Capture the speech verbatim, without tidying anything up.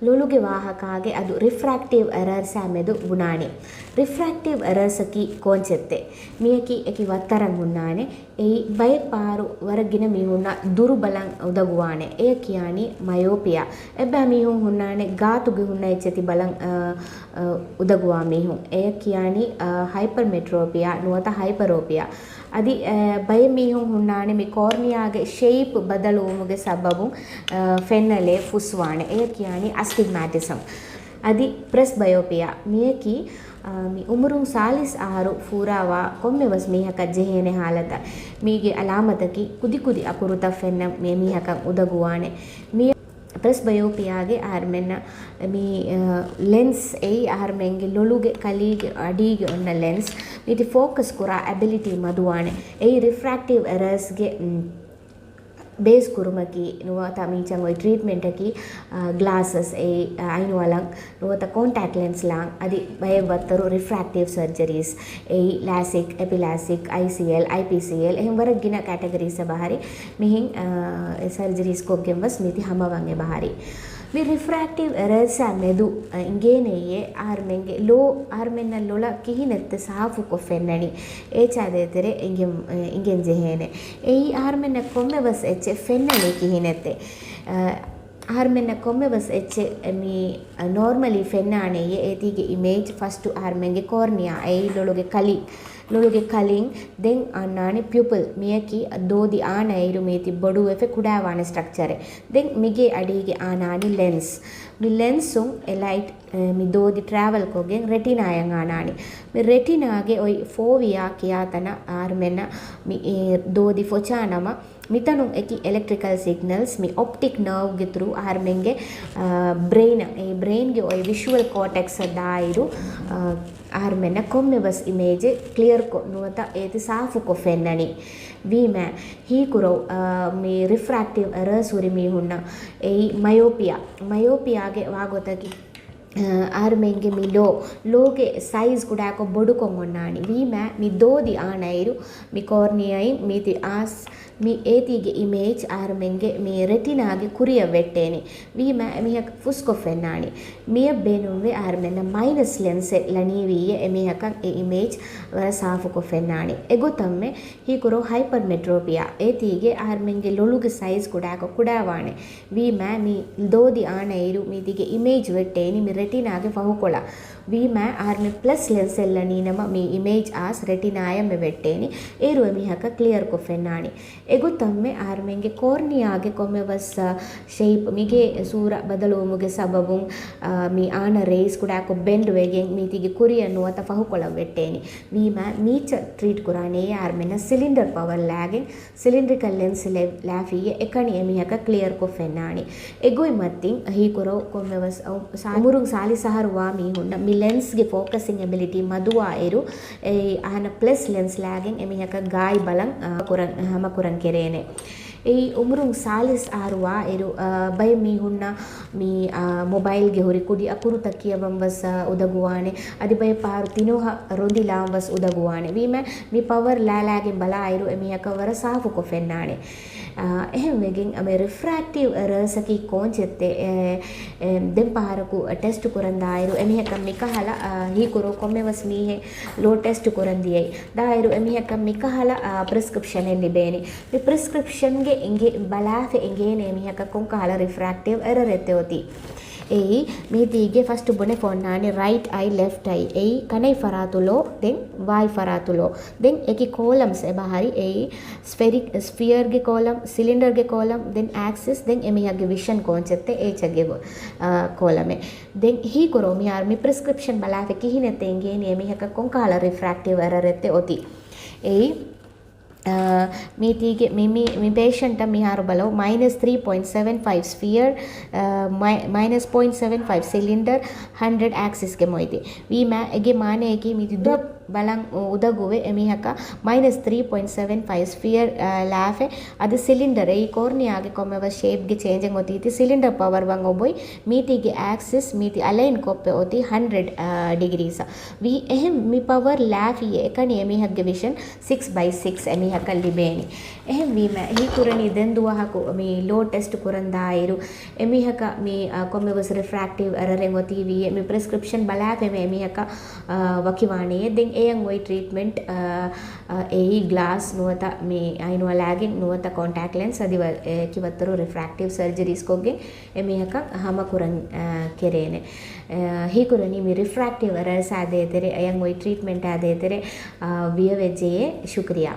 ލޮލުގެ ވާހަކާގެ އަދު ރިފްރެކްޓިވް އެރަރސާ މެދު ބުނާނެ. ރިފްރެކްޓިވް އެރަރސަކީ ކޯންޗެއްތެއް؟ މިޔަކީ އެކި ވައްތަރަށް ހުންނާނެ. އެއީ ބައެއް ޕާރު ވަރަށް ގިނަ މީހުންނަށް ދުރު ބަލަން އުދަގުވާނެ. އެޔަށް ކިޔާނީ މަޔޯޕިއާ. އެއްބައި މީހުން ހުންނާނެ ގާތުގެ ހުންނަ އެއްޗެތި ބަލަން، އަ، އަ، އުދަގުވާ މީހުން. އެޔަށް ކިޔާނީ، އަ، ހައިޕަރމެޓްރޯޕިއާ ނުވަތަ ހައިޕަރޯޕިއާ. އަދި، އަ، ބައެއް މީހުން ހުންނާނެ މި ކޯރްނިއާގެ ޝެއިޕް ބަދަލުވުމުގެ ސަބަބުން، އަ، ފެންނަލޭ ފުސްވާނެ. އެޔަށް ކިޔާނީ އަސްޓިގްމާޓިޒަމް. އަދި ޕްރެސްބަޔޯޕިއާ. މިޔަކީ، އަ، މި އުމުރުން ސާޅީސް އަހަރު ފޫރާވާ ކޮންމެވެސް މީހަކަށް ޖެހޭނެ ހާލަތަށް. މީގެ އަލާމަތަކީ ކުދިކުދި އަކުރުތައް ފެންނަން މި މީހަކަށް އުދަގުވާނެ. މި ޕްރެސްބަޔޯޕިއާގެ އަހަރުމެންނަށް މި، އަ، ލެންސް އެއީ އަހަރުމެންގެ ލޮލުގެ ކަލީގެ އަޑީގެ އޮންނަ ލެންސް. މީތި ފޯކަސް ކުރާ އެބިލިޓީ މަދުވާނެ. އެއީ ރިފްރެކްޓިވް އެރަރސްގެ، މް، ބޭސް ކުރުމަކީ ނުވަތަ މީޗަށް އޮތް ޓްރީޓްމެންޓަކީ، އަ، ގްލާސަސް އެއީ، އަ، އައިނުއަލަން ނުވަތަ ކޮންޓެކްޓް ލެންސް ލާން. އަދި ބައެއް ވައްތަރު ރިފްރެކްޓިވް ސަރޖަރީސް އެއީ ލާސިކް، އެޕިލާސިކް، އައިސީއެލް، އައިޕީސީއެލް އެހެން ވަރަށް ގިނަ ކެޓަގަރީސް އެބަހަރި. މިހެން، އަ، ސަރޖަރީސް ކޮށްގެން ވެސް މީތި ހަމަވަން އެބަހަރި. މި ރިފްރެކްޓިވް އެރަރސާ މެދު، އަ، އިނގޭނެއޭ އަހަރުމެންގެ ލޯ، އަހަރުމެންނަށް ލޮލަށް ކިހިނެއްތަ ސާފުކޮށް ފެންނަނީ. އޭޗާ ދޭތެރެ އިނގެން، އިނގެން ޖެހޭނެ. އެއީ އަހަރުމެންނަށް ކޮންމެވެސް އެއްޗެއް ފެންނަނީ ކިހިނެއްތެ. އަ، އަހަރުމެންނަށް ކޮންމެވެސް އެއްޗެއް މި ނޯރމަލީ ފެންނާނެއޭ އޭތީގެ އިމޭޖް ފަސްޓު އަހަރުމެންގެ ކޯރްނިއާ އެއީ ލޮލުގެ ކަލި، ލޮލުގެ ކަލިން ދެން އަންނާނެ ޕިއުޕިލް މިޔަކީ ދޯދި އާނައިރު މީތި ބޮޑުވެފަ ކުޑައިވާނެ ސްޓްރަކްޗަރެއް. ދެން މިގޭ އަޑީގެ އާނާނީ ލެންސް. މި ލެންސުން އެ ލައިޓް އެ، މި ދޯދި ޓްރެވެލް ކޮށްގެން ރެޓިނާޔަށް އާނާނީ. މި ރެޓިނާގެ އޮތް ފޯވިޔާ ކިޔާތަނަށް އަހަރުމެންނަށް މި، އެ، ދޯދި ފޮޗާނަމަ، މިތަނުން އެކި އެލެކްޓްރިކަލް ސިގްނަލްސް މި އޮޕްޓިކް ނާވްގެ ތުރޫ އަހަރުމެންގެ، އާ، ބްރެއިނަށް، އެ ބްރެއިންގެ އޮތް ވިޝުއަލް ކޯޓެކްސަށް ދާއިރު، އާ، އަހަރުމެންނަށް ކޮންމެވެސް އިމޭޖެއް ކްލިއަރކޮށް ނުވަތަ އޭތި ސާފުކޮށް ފެންނަނީ. ވީމާ، ހީކުރޮ، އާ، މި ރިފްރެކްޓިވް އެރަރސް ހުރި މީހުންނަށް އެއީ މަޔޯޕިއާ. މަޔޯޕިއާގެ ވާގޮތަކީ، އަހަރުމެންގެ މި ލޯ، ލޯގެ ސައިޒް ކުޑަކޮށް ބޮޑުކޮށް އޮންނާނީ. ވީމާ، މި ދޯދި އާނައިރު، މި ކޯރްނިއައިން މީތި އާސް، މި އޭތީގެ އިމޭޖް އަހަރުމެންގެ މި ރެޓިނާގެ ކުރިއަށް ވެއްޓޭނެ. ވީމާ، އެމީހަކަށް ފުސްކޮށް ފެންނާނީ. މިއަށް ބޭނުންވޭ އަހަރުމެންނަށް މައިނަސް ލެންސެއް ލަނީވިއްޔެ އެމީހަކަށް އެ އިމޭޖް ވަރަށް ސާފުކޮށް ފެންނާނީ. އެގޮތަށްމެ، ހީކުރޯ ހައިޕަރމެޓްރޯޕިއާ، އޭތީގެ އަހަރުމެންގެ ލޮލުގެ ސައިޒް ކުޑަކޮށް ކުޑަވާނެ. ވީމާ، މި ދޯދި އާނައިރު މީތިގެ އިމޭޖް ވެއްޓޭނީ މި ރެޓިނާގެ ފަހުކޮޅަށް. ވީމާ، އަހަރުމެން ޕްލަސް ލެންސެއް ލަނީނަމަ މި އިމޭޖް އާސް ރެޓިނާޔަށް މެ ވެއްޓޭނީ. އޭރު އެމީހަކަށް ކްލިއަރކޮށް ފެންނާނީ. އެގޮތަށްމެ އަހަރުމެންގެ ކޯރްނިއާގެ ކޮންމެވެސް، އަ، ޝެއިޕް މިގޭ ސޫރަ ބަދަލުވުމުގެ ސަބަބުން، އަ، މި އާނަ ރޭސް ކުޑަކޮށް ބެންޑް ވެގެން މީތިގެ ކުރިއަށް ނުވަތަ ފަހުކޮޅަށް ވެއްޓޭނީ. ވީމާ، މީޗަށް ޓްރީޓް ކުރާނެއޭ އަހަރުމެންނަށް ސިލިންޑަރ ޕަވަރ ލާގެން ސިލިންޑްރިކަލް ލެންސް ލެ-، ލާފިއްޔެ އެކަނި އެމީހަކަށް ކްލިއަރކޮށް ފެންނާނީ. އެގޮތް މަތިން ހީކުރޯ ކޮންމެވެސް އަ، ސާ-، އުމުރުން ސާޅީސް އަހަރު ވާ މީހުންނަށް މި ލެންސްގެ ފޯކަސިން އެބިލިޓީ މަދުވާއިރު، އެ އަހަނަށް ޕްލަސް ލެންސް ލާގެން އެމީހަކަށް ގާތް ބަލަން، އަ، ކުރަން، ހަމަކުރަން ކެރޭނެ. އެއީ އުމުރުން ސާޅީސް އަހަރު ވާއިރު، އަ، ބައެއް މީހުންނަށް މި، އަ، މޮބައިލްގެ ހުރި ކުދި އަކުރުތައް ކިޔަވަން ވެސް، އަ، އުދަގުވާނެ. އަދި ބައެއް ފަހަރު ތިނޯހަށް ރޮނދިލާން ވެސް އުދަގުވާނެ. ވީމަ މި ޕަވަރ ލާލާގެން ބަލާއިރު އެމީހަކަށް ވަރަށް ސާފުކޮށް ފެންނާނެ. އާ، އެހެންވެގެން މި ރިފްރެކްޓިވް އެރަރސް އަކީ ކޯންޗެއްތެ؟ އެ، އެ، ދެން ފަހަރަކު ޓެސްޓް ކުރަން ދާއިރު އެމީހަކަށް މިކަހަލަ، އާ، ހީކުރޯ ކޮންމެވެސް މީހެއް ލޯ ޓެސްޓް ކުރަން ދިޔައީ. ދާއިރު އެމީހަކަށް މިކަހަލަ، އާ، ޕްރެސްކްރިޕްޝަނެއް ލިބޭނެ. މި ޕްރެސްކްރިޕްޝަންގެ އިނގޭ ބަލާފަ އިނގޭނެ އެމީހަކަށް ކޮންކަހަލަ ރިފްރެކްޓިވް އެރަރެއްތެ އޮތީ. އެއީ، މީތީގެ ފަސްޓު ބުނެފަ އޮންނާނެ ރައިޓް އައި، ލެފްޓް އައި. އެއީ، ކަނައި ފަރާތު ލޯ، ދެން ވާއި ފަރާތު ލޯ. ދެން އެކި ކޯލަމްސް އެބަހަރި. އެއީ، ސްފެރިކް، ސްފިއަރގެ ކޯލަމް، ސިލިންޑަރގެ ކޯލަމް، ދެން އެކްސިސް، ދެން އެމީހަކުގެ ވިޝަން ކޯންޗެއްތެ އޭޗަކްގެ ގޮ-، އާ، ކޯލަމެއް. ދެން ހީކުރޯ މިހާރު މި ޕްރެސްކްރިޕްޝަން ބަލާފަ ކިހިނެއްތެ އިނގޭނީ އެމީހަކަށް ކޮންކަހަލަ ރިފްރެކްޓިވް އެރަރެއްތެ އޮތީ. އެއީ، އާ، މީތީގެ މި، މި، މި ޕޭޝަންޓަށް މިހާރު ބަލަވު، މައިނަސް ތްރީ ޕޮއިންޓް ސެވެން ފައިވް ސްފިއަރ، އާ، މައި-، މައިނަސް ޕޮއިންޓް ސެވެން ފައިވް ސިލިންޑަރ، ހަންޑްރެޑް އެކްސިސްގެ މޮއިތި. ވީމާ އޭގެ މާނައަކީ މި ދު-، ބަލަން އު-، އުދަގުވެ އެމީހަކަށް މައިނަސް ތްރީ ޕޮއިންޓް ސެވެން ފައިވް ސްފިއަރް، އާ، ލާފެ. އަދި ސިލިންޑަރ އެއީ ކޯރްނިއާގެ ކޮންމެވެސް ޝޭޕްގެ ޗޭންޖެއް އޮތީތީ ސިލިންޑަރ ޕަވަރ ވަން އޮބޮތް މީތީގެ އެކްސިސް މީތި އަލައިން ކޮށްފަ އޮތީ ހަންޑްރެޑް، އާ، ޑިގްރީސް. ވީ އެހެން މި ޕަވަރ ލާފިއޭ އެކަނި އެމީހަކުގެ ވިޝަން ސިކްސް ބައި ސިކްސް އެމީހަކަށް ލިބޭނީ. އެހެންވީމަ ހީކުރަނީ ދެން ދުވަހަކު މި ލޯ ޓެސްޓް ކުރަން ދާއިރު އެމީހަކަށް މި، އާ، ކޮންމެވެސް ރިފްރެކްޓިވް އެރަރެއް އޮތީވީ މި ޕްރެސްކްރިޕްޝަން ބަލާފައި އެމީހަކަށް، އާ، ވަކިވާނެޔޭ. ދެން އެޔަށް އޮތް ޓްރީޓްމެންޓް، އާ، އާ، އެއީ ގްލާސް ނުވަތަ މި އައިނު އަޅާގެން ނުވަތަ ކޮންޓެކްޓް ލެންސް އަދި ވަ-، އެކި ވައްތަރު ރިފްރެކްޓިވް ސަރޖަރީސް ކޮށްގެން އެމީހަކަށް ހަމަ ކުރަން، އާ، ކެރޭނެ. އާ، ހީކުރަނީ މި ރިފްރެކްޓިވް އެރަރސް އާ ދޭތެރޭ، އެޔަށް އޮތް ޓްރީޓްމެންޓާ ދޭތެރޭ، އާ، ވިޔަވެއްޖެޔޭ. ޝުކުރިޔާ.